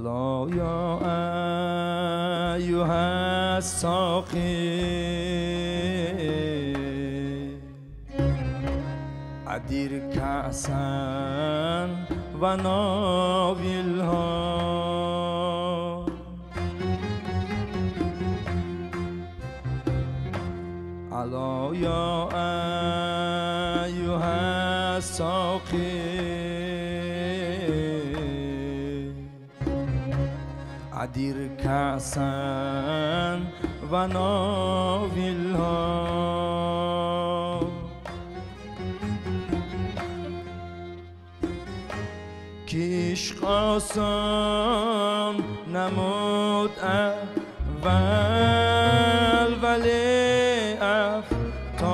ألا يا أيها الساقي أدير كأسا وناولها ألا يا أيها الساقي أدير كأسا وناولها که عشق آسان نمود اول ولی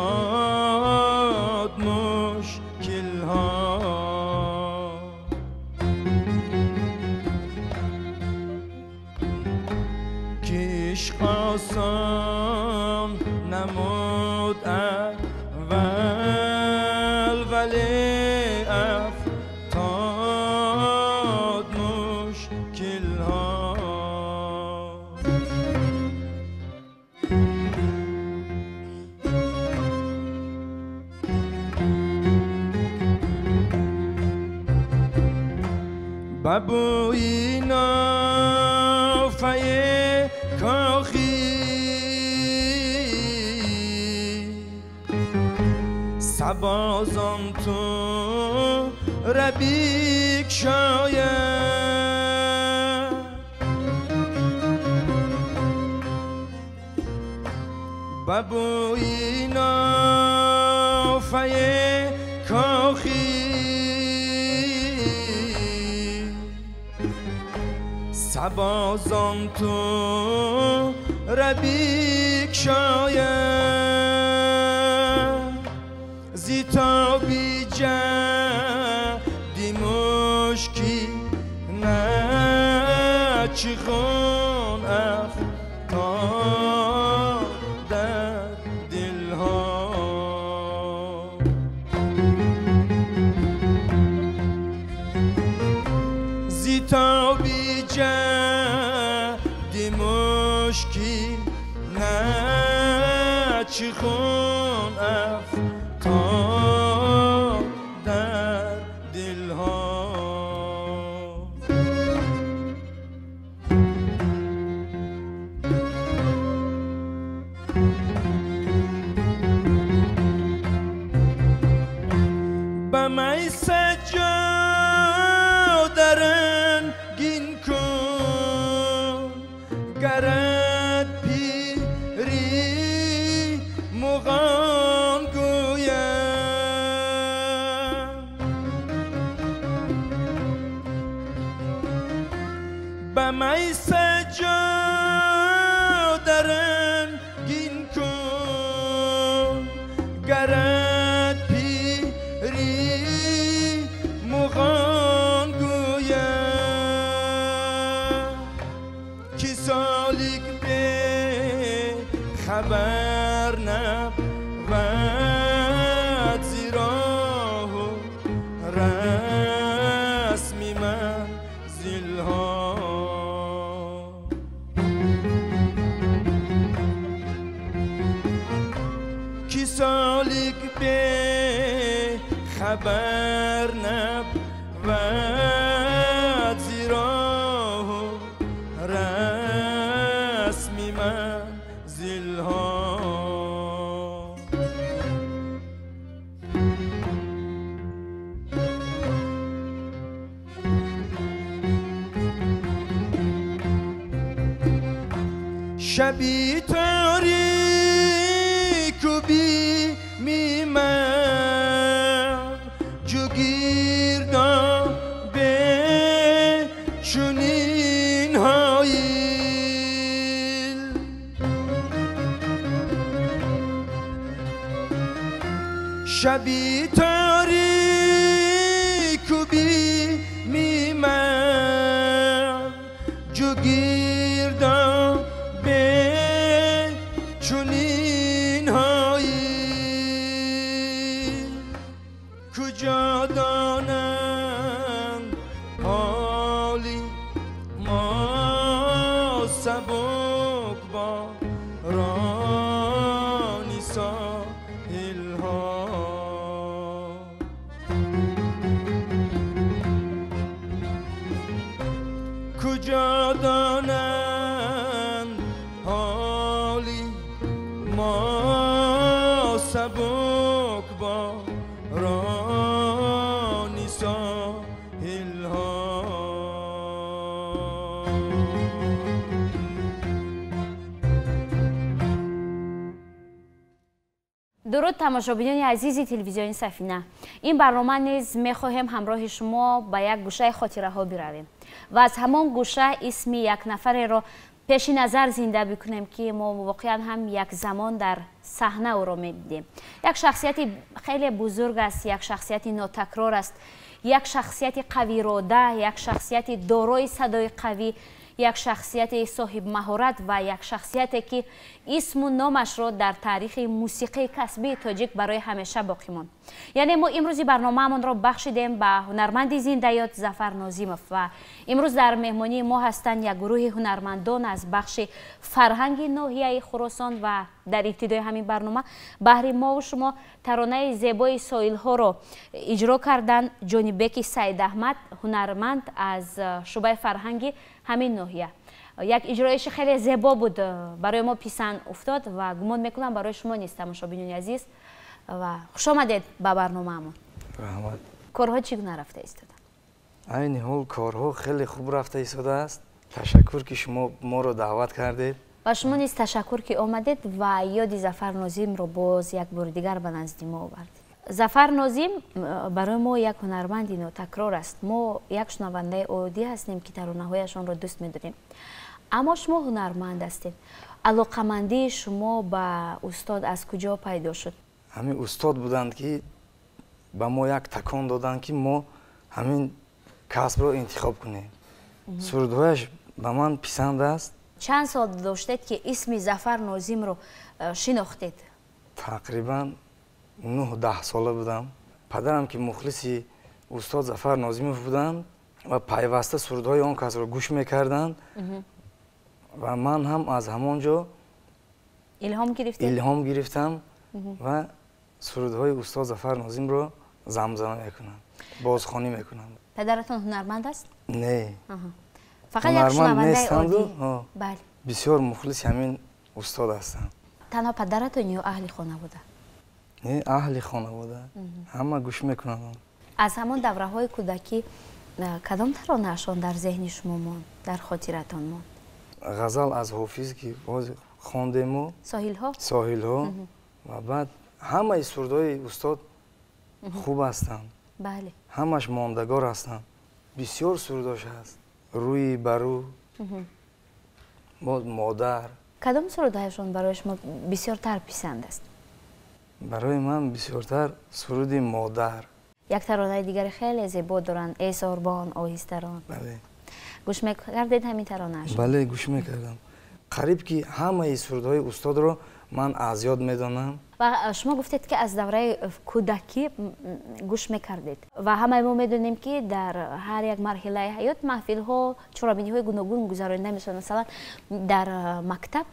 افتاد مشکل ها که عشق آسان نمود اول ولی افتاد مشکل ها ببوی نافه کاخی سبازان تو ربیک شاید ببوی نافه کاخی سبازان تو ربیک شاید زیتا بی جدی مشکی نه چی خون افتاد در دلها زیتا بی جدی مشکی نه چی خون افتاد در دلها به می سجاد رنگین کن گرد پیری مغان گویم به می سجاد رنگین کن گرد پیری مغان گویم که سالک به خبر نبود زیرا رسم منزل ها که سالک به خبر نبود زیرا رسم منزل ها شبی تاریک و بی میمن جگیردا به چنین هایل شبی تاریک و بی میمن جگیردا به چنین هایی کجا دانند حالی ما سبک بارانی ساحلها. کجا دانند حالی ما سبک بارانی ساحلها. Дуруд тамошобинони азизи телевизиони Сафина. Ин барнома низ мехоҳем ҳамроҳи шумо ба як гӯшаи хотираҳо биравем ва аз ҳамон гӯша исми як нафареро пеши назар зинда бикунем, ки мо воқеан ҳам як замон дар саҳна ӯро медидем. Як шахсияти хеле бузург аст, як шахсияти нотакрор аст, як шахсияти қавирода, як шахсияти дорои садои қавӣ, як шахсияти соҳибмаҳорат ва як шахсияте ки исму номашро дар таърихи мусиқии касбии тоҷик барои ҳамеша боқӣ монд. Яъне мо имрӯзи барномаамонро бахшидем ба ҳунарманди зиндаёд Зафар Нозимов ва имрӯз дар меҳмонии мо ҳастанд як гурӯҳи ҳунармандон аз бахши фарҳанги ноҳияи Хуросон ва дар ибтидои ҳамин барнома баҳри мову шумо таронаи зебои соҳилҳоро иҷро карданд Ҷонибеки Саидаҳмад, ҳунарманд аз шӯъбаи фарҳанги ҳамин ноҳия. Як иҷроиши хеле зебо буд, барои мо писанд уфтод ва гумон мекунам барои шумо низ, тамошобинони азиз. Ва хуш омадед ба барномаамон. Раҳмат. Корҳо чӣ гуна рафта истоданд? Айни ҳол корҳо хеле хуб рафта истодааст. Ташаккур, ки шумо моро даъват кардед. Ва шумо низ ташаккур, ки омадед ва ёди Зафар Нозимро боз як бори дигар ба назди мо овардед. Зафар Нозим барои мо як ҳунарманди нотакрор аст. Мо як шунавандаи оддӣ ҳастем, ки таронаҳояшонро дӯст медорем. Аммо шумо ҳунарманд ҳастед. Алоқамандии шумо ба устод аз куҷо пайдо шуд? Ҳамин устод буданд, ки ба мо як такон доданд, ки мо ҳамин касбро интихоб кунем. Сурудҳояш ба ман писанд аст. Чанд сол доштед, ки исми Зафар Нозимро шинохтед? Тақрибан 9-10 сола будам. Падарам, ки мухлиси устод Зафар Нозимов буданд ва пайваста сурудҳои он касро гӯш мекарданд ва ман ҳам аз ҳамон ҷо илҳом гирифтам ва сурудҳои устод Зафар Нозимро замзама мекунам, бозхонӣ мекунам. Падаратон ҳунарманд аст? Не. Фақат як шунавандаи оддӣ? Бале. Бисёр мухлиси ҳамин устод ҳастам. Танҳо падаратон ё аҳли хонавода? Не, аҳли хонавода. Ҳама гӯш мекунанд. Аз ҳамон давраҳои кӯдакӣ кадом таронаашон дар зеҳни шумо монд, дар хотиратон монд? Ғазал аз Ҳофиз, ки боз хондему. Соҳилҳо? Соҳилҳо. Ва баъд ҳамаи сурудҳои устод хуб ҳастанд. Бале. Ҳамаш мондагор ҳастанд. Бисёр сурудош ҳаст. Рӯи ба рӯ, боз модар. Кадом сурудҳояшон барои шумо бисёртар писанд аст? Барои ман бисёртар суруди модар. Як таронаи дигари хеле зебо доранд, Эй сорбон, оҳистарон. Бале. Гӯш мекардед ҳамин таронаашро? Бале, гӯш мекардам. Қариб ки ҳамаи сурудҳои устодро ман аз ёд медонам. Ва шумо гуфтед, ки аз давраи кӯдакӣ гӯш мекардед ва ҳамаи мо медонем, ки дар ҳар як марҳилаи ҳаёт маҳфилҳо, чорабиниҳои гуногун гузаронида мешаванд. Масалан, дар мактаб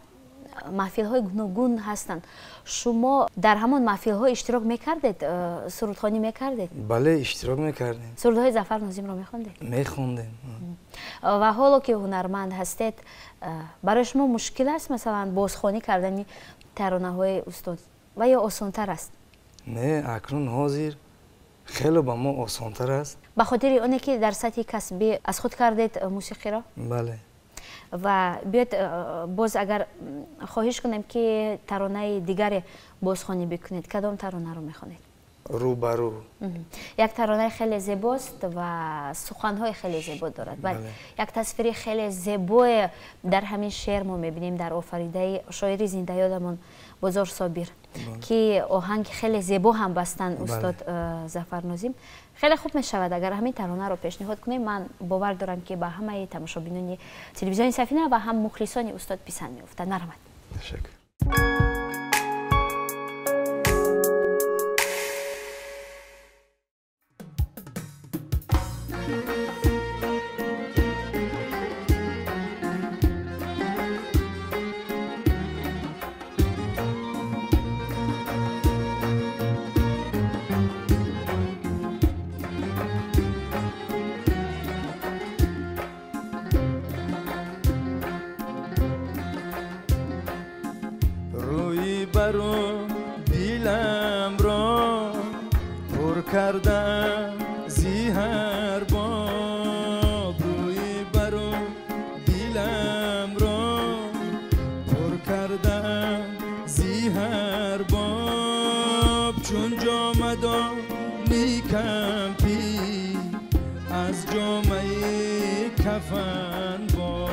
маҳфилҳои гуногун ҳастанд. Шумо дар ҳамон маҳфилҳо иштирок мекардед, сурудхонӣ мекардед? Бале, иштирок мекардем. Сурудҳои Зафар Нозимро мехондед? Мехондем. Ва ҳоло ки ҳунарманд ҳастед, барои шумо мушкил аст, масалан, бозхонӣ кардани таронаҳои устод ва ё осонтар аст? Не, акнун ҳозир хеле ба мо осонтар аст. Ба хотири оне ки дар сатҳи касбӣ аз худ кардед мусиқиро? Бале. Ва биёед боз агар хоҳиш кунем, ки таронаи дигаре бозхонӣ бикунед, кадом таронаро мехонед? Рӯ ба рӯ. Як таронаи хеле зебост ва суханҳои хеле зебо дорад. Бале, як тасвири хеле зебое дар ҳамин шеър мо мебинем дар офаридаи шоири зиндаёдамон Бозор Собир, ки оҳанги хеле зебо ҳам бастанд устод Зафар Нозим. Хеле хуб мешавад агар ҳамин таронаро пешниҳод кунем. Ман бовар дорам, ки ба ҳамаи тамошобинони телевизиони Сафина ва ҳам мухлисони устод писанд меёфтад. Марҳамат. Ташаккур. برو دلم را پر کردم زی هر باب، روی برو دلم را پر کردم زی هر باب، چون جامه دانی کمپی از جامه کفن باب،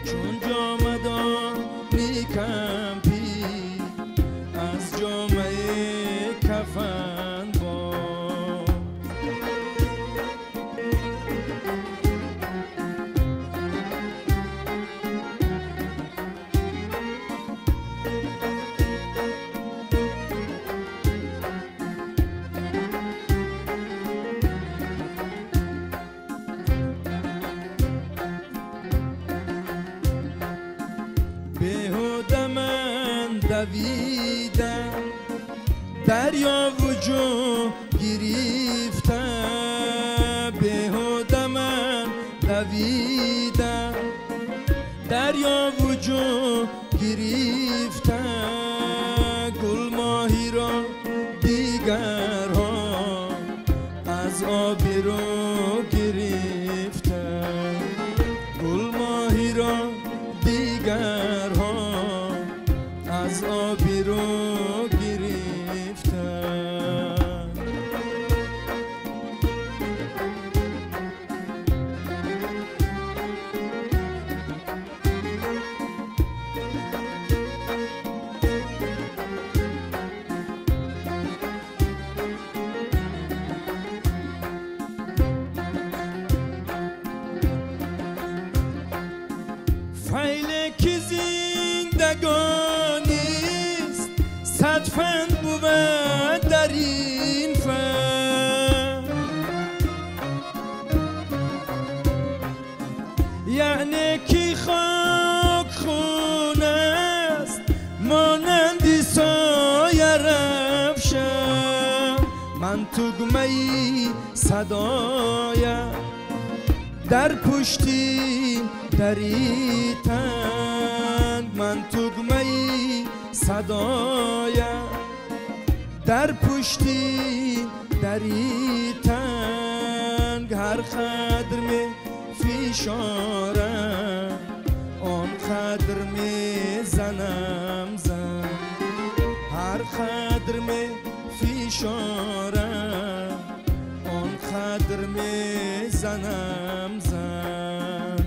چون جامه دانی کمپی از جامه کفن باب. بیهوده من دویدم دریا وجود گرفتم، بیهوده من دویدم دریا وجود گرفتم، گل ماهی را دیگرها از آب رو گرفتم، گل ماهی را دیگرها از آب رو گرفتم. فیل که زندگانیست صد فن بود در این فن، یعنی که خاک خون است مانند سایه رفشم، من تگمه صدایم در پشتی دری تنگ، من تگمه صدایم در پشتی دری تنگ، هر قدر می فشارم آن قدر می زنم زن، هر قدر می فشارم آن قدر می زنم زن.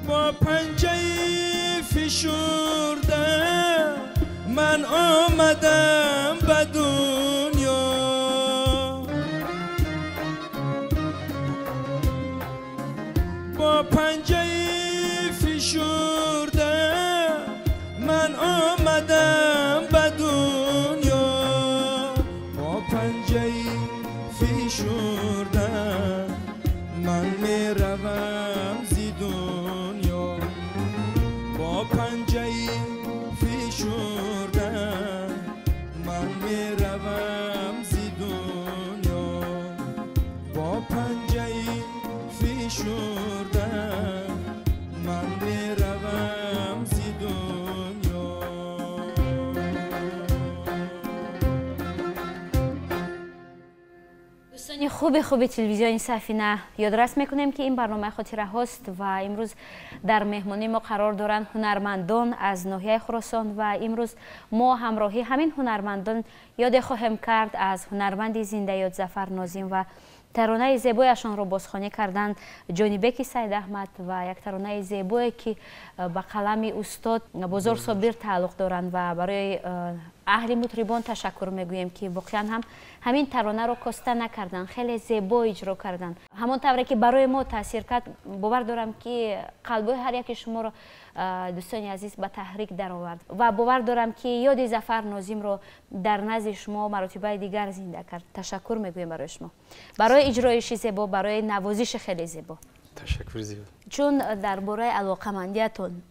با پنجه فشرده من آمدم به دنیا، با پنجه فشرده من آمدم به دنیا، با پنجه فشرده من می روم زی دنیا، با پنجه فشرده من می روم زی دنیا، با پنجه فشرده من می روم زی دنیا. دوستان خوب خوب تلویزیون سفینه یادرس میکنیم که این برنامه خاطره هاست و امروز در مهمانی ما قرار دارند هنرمندان از ناحیه خراسان و امروز ما همراهی همین هنرمندان یاد خواهیم کرد از هنرمند زنده یاد ظفر ناظم و ترانه زیبایشان را بازخوانی کردند جانبک سید احمد و یک ترانه زیبایی که به قلم استاد بزرگ صابر تعلق دارند و برای اهل مطربان تشکر میگوییم که واقعا هم همین ترانه رو کاسته نکردن، خیلی زیبا اجرا کردن. همان طوری که برای ما تاثیر کرد، باور دارم که قلب هر یک شما رو دوستان عزیز به تحریک درآورد و باور دارم که یاد ظفر ناظم رو در نزد شما مراتب دیگر زنده کرد. تشکر میگویم برای شما. برای Барои иҷроиши зебо, барои навозиши хеле зебо. Ташаккур зиёд. Чун дар бораи алоқамандиятон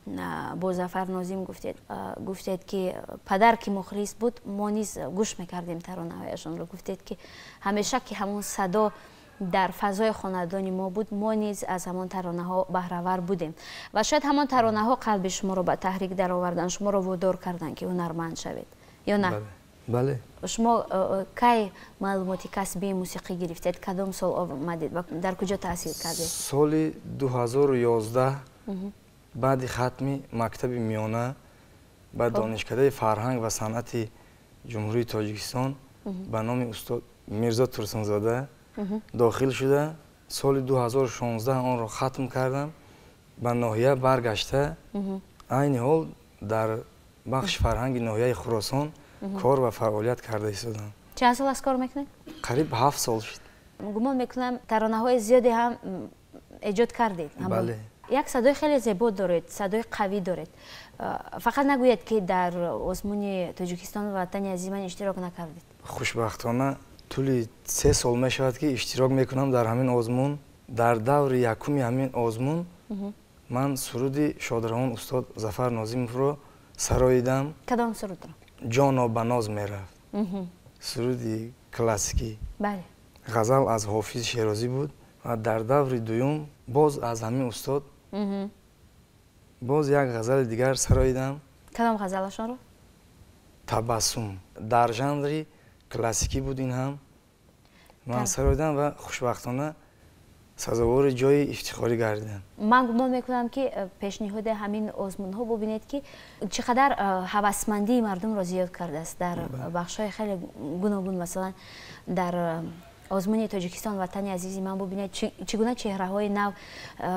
бо Зафар Нозим гуфтед, гуфтед ки падар ки мухлис буд, мо низ гӯш мекардем таронаҳояшонро. Гуфтед ки ҳамеша ки ҳамон садо дар фазои хонадони мо буд, мо низ аз ҳамон таронаҳо баҳравар будем ва шояд ҳамон таронаҳо қалби шуморо ба таҳрик дароварданд, шуморо водор карданд ки ҳунарманд шавед, ё на? Бале. Шумо кай маълумоти касбии мусиқӣ гирифтед? Кадом сол омадед ва дар куҷо таҳсил кардед? Соли 2011 баъди хатми мактаби миёна ба Донишкадаи фарҳанг ва санъати Ҷумҳурии Тоҷикистон ба номи устод Мирзо Турсунзода дохил шуда, соли 2016 онро хатм кардам, ба ноҳия баргашта, айни ҳол дар бахши фарҳанги ноҳияи Хуросон кор ва фаъолият карда истодам. Чанд сол аст кор мекунед? Қариб 7 сол шуд. Гумон мекунам таронаҳои зиёде ҳам эҷод кардед. Бале. Як садои хеле зебо доред, садои қавӣ доред. Фақат нагӯед ки дар озмуни Тоҷикистон ва Ватани азизи ман иштирок накардед. Хушбахтона тӯли 3 сол мешавад ки иштирок мекунам дар ҳамин озмун. Дар даври якуми ҳамин озмун ман суруди шодравон устод Зафар Нозимовро сароидам. Кадом сурудро? Ҷоно ба ноз мерафт. Суруди классикӣ. Бале. Ғазал аз Ҳофиз Шерозӣ буд ва дар даври дуюм боз аз ҳамин устод боз як ғазали дигар сароидам. Кадом ғазалашонро? Табассум. Дар жанри классикӣ буд ин ҳам. Ман сароидам ва хушбахтона сазовори ҷои ифтихорӣ гардидам. Ман гумон мекунам ки пешниҳоди ҳамин озмунҳо бубинед ки чӣ қадар ҳавасмандии мардумро зиёд кардааст дар бахшҳои хеле гуногун. Масалан, дар озмуни Тоҷикистон Ватани азизи ман бубинед чӣ гуна чеҳраҳои нав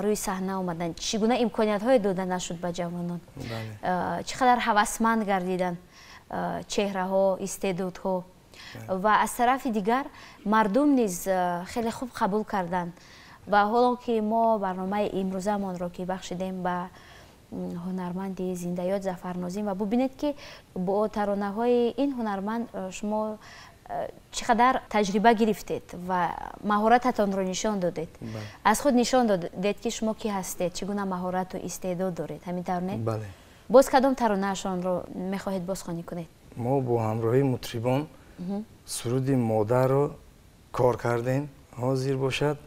рӯи саҳна омаданд, чӣ гуна имкониятҳое дода нашуд ба ҷавонон, чӣ қадар ҳавасманд гардиданд чеҳраҳо, истеъдодҳо. Ва аз тарафи дигар мардум низ хеле хуб қабул карданд. Ва ҳоло ки мо барномаи имрӯзамонро ки бахшидем ба ҳунарманди зиндаёд Зафар Нозим ва бубинед ки бо таронаҳои ин ҳунарманд шумо чӣ қадар таҷриба гирифтед ва маҳорататонро нишон додед, аз худ нишон додед ки шумо кӣ ҳастед, чӣ гуна маҳорату истеъдод доред. Ҳамин тавр не? Бале. Боз кадом таронаашонро мехоҳед бозхонӣ кунед? Мо бо ҳамроҳии мутрибон суруди модарро кор кардем. Ҳозир бошад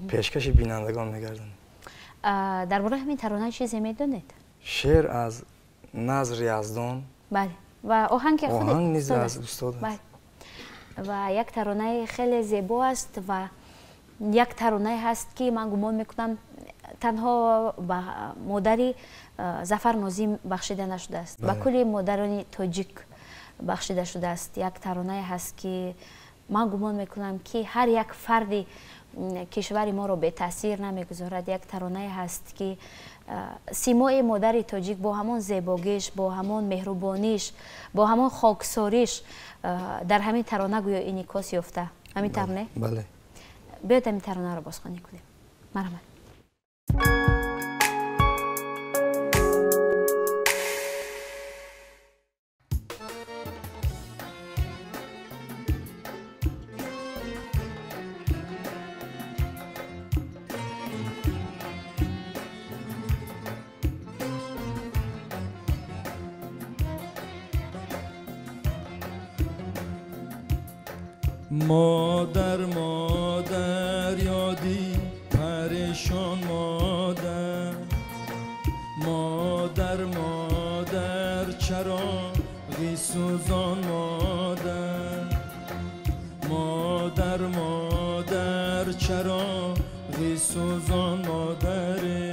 пешкаши бинандагон мегардонем. Дар бораи ҳамин тарона чизе медонед? Шеър аз Назр Яздон. Бале. Ва оҳанг худ оҳанг низ аз устод аст. Ва як таронаи хеле зебо аст ва як таронае ҳаст ки ман гумон мекунам танҳо ба модари Зафар Нозим бахшида нашудааст, ба кулли модарони тоҷик бахшида шудааст. Як таронае ҳаст ки ман гумон мекунам ки ҳар як фарди кишвари моро бетаъсир намегузорад. Як таронае ҳаст ки симои модари тоҷик бо ҳамон зебогиш, бо ҳамон меҳрубониш, бо ҳамон хоксориш дар ҳамин тарона гӯё инъикос ёфта. Ҳамин тавр не? Бале. Биёед ҳамин таронаро бозхонӣ кунем. Марҳамат. Модар, модар, ёди парешон модар, модар, модар, чароғи сӯзон модар, модар, модар, чароғи сӯзон модаре.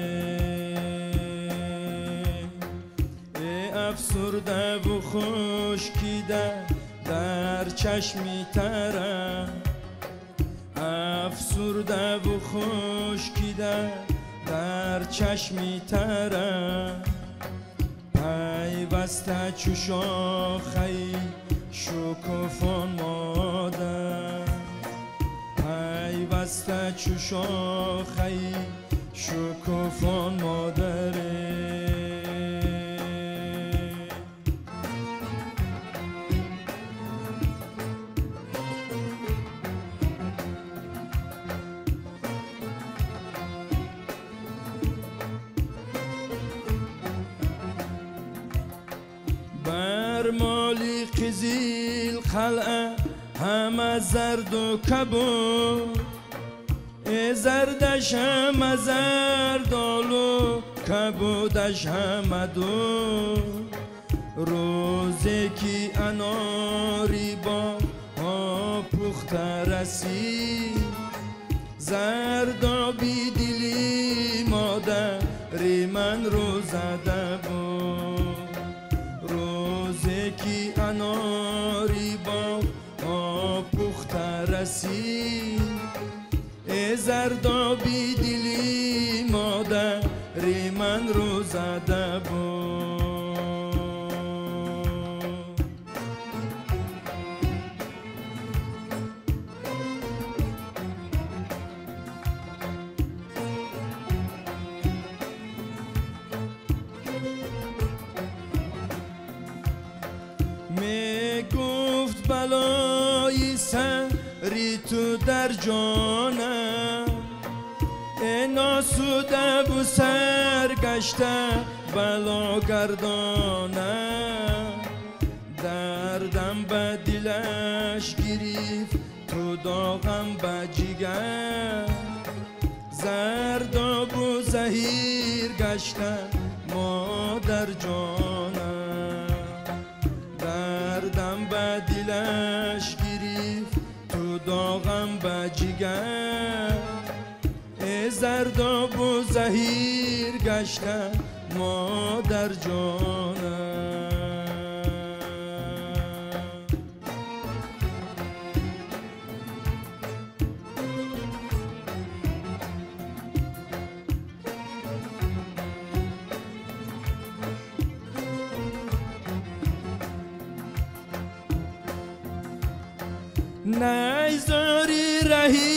Э афсурдаву хушкида дар чашми тара, афсурдаву хушкида дар чашми тара, пайваста чу шохаи шукуфон модар, пайваста чу шохаи шукуфон модаре. Моли Қизил Қалъа ҳама зарду кабуд, зардаш ҳама зардолу, кабудаш ҳама дуд. Рӯзе ки анори боғҳо пухта расид, зардоби дили модари ман рӯ зада буд. Рӯзе ки анори боғҳо пухта расид, зардоби дили модари ман рӯ зада буд. Мегуфт балои сари ту дар ҷонам, носудаву саргашта бало гардонам. Дардам ба дилаш гирифт, ту доғам ба ҷигар, зардобу заҳир гашта модар ҷонам. Дардам ба дилаш гирифт, ту доғам ба ҷигар, зардобу заҳир гашта модар ҷонам. Найзори раҳи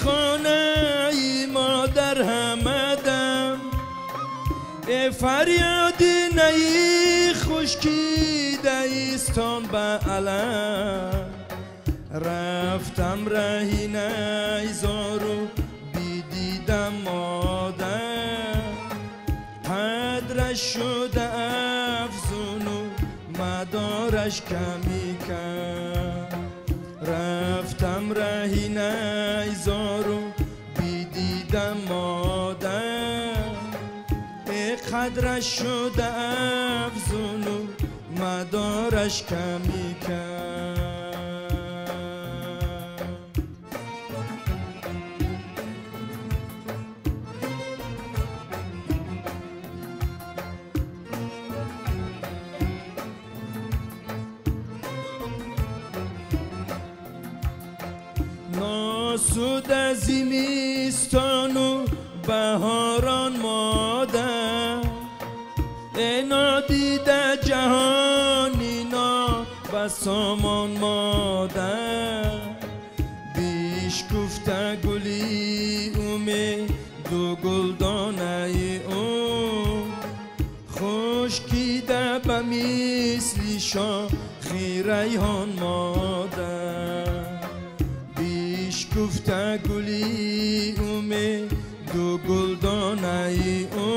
хонаи модар ҳамадам, фарёди наи хушкида истон ба алам. Рафтам раҳи найзору бидидам модар, қадраш шуда афзуну мадораш ками кард. Рафтам раҳи найзору бидидам модар, қадраш шуда афзуну мадораш ками кард. Носуда зимистону баҳорон модар, нодида ҷаҳони нобасомон модар. Бишкуфта гули умеду гулдонаи ӯ, хушкида ба мисли шохи райҳон модар. Бишкуфта гули умеду гулдонаи ӯ,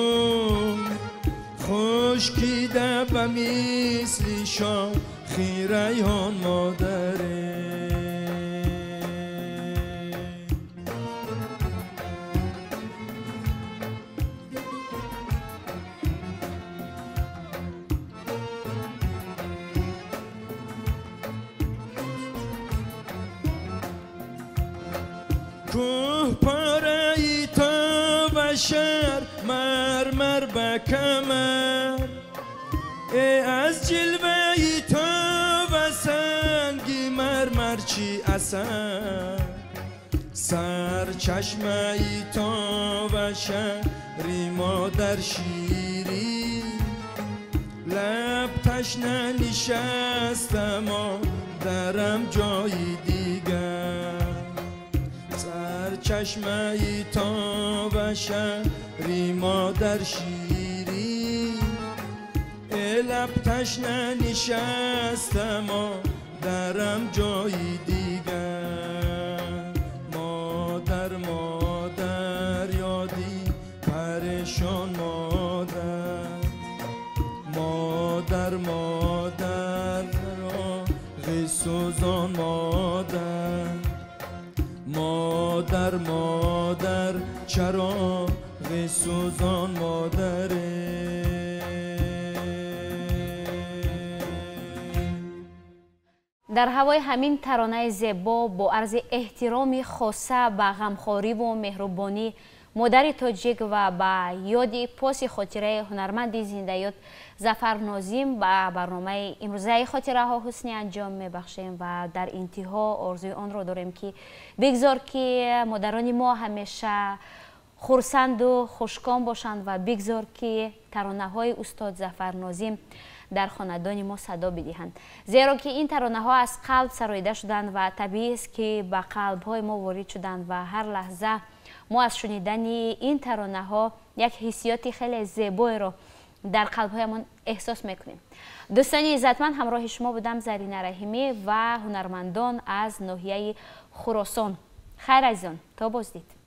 хушкида ба мисли шохи райҳон модаре. Кӯҳ пораи то ва шаҳр мармар ба камар, аз ҷилваи то ва санги мармар чӣ асар. Сарчашмаи то ва шаҳри модар ширин, лаб ташна нишаста модарам ҷои дигар. Сарчашмаи то ва шаҳри модар ширин, лаб ташна нишаста модарам ҷои дигар. Модар модар ёди парешон модар, модар модар سوزان مادر مادر مادر چراغ سوزان مادر. Дар ҳавои ҳамин таронаи зебо бо арзи эҳтироми хоса ба ғамхориву меҳрубонӣ модари тоҷик ва ба ёди поси хотираи ҳунарманди зиндаёд Зафар Нозим ба барномаи имрӯзаи хотираҳо ҳусни анҷом мебахшем ва дар интиҳо орзуи онро дорем, ки бигзор, ки модарони мо ҳамеша хурсанду хушком бошанд ва бигзор, ки таронаҳои устод Зафар Нозим дар хонадони мо садо бидиҳанд, зеро ки ин таронаҳо аз қалб сароида шуданд ва табиист, ки ба қалбҳои мо ворид шуданд ва ҳар лаҳза мо аз шунидани ин таронаҳо як ҳиссиёти хеле зебоеро дар қалбҳоямон эҳсос мекунем. Дӯстони иззатманд, ҳамроҳи шумо будам Зарина Раҳимӣ ва ҳунармандон аз ноҳияи Хуросон. Хайр, азизон, то боздид.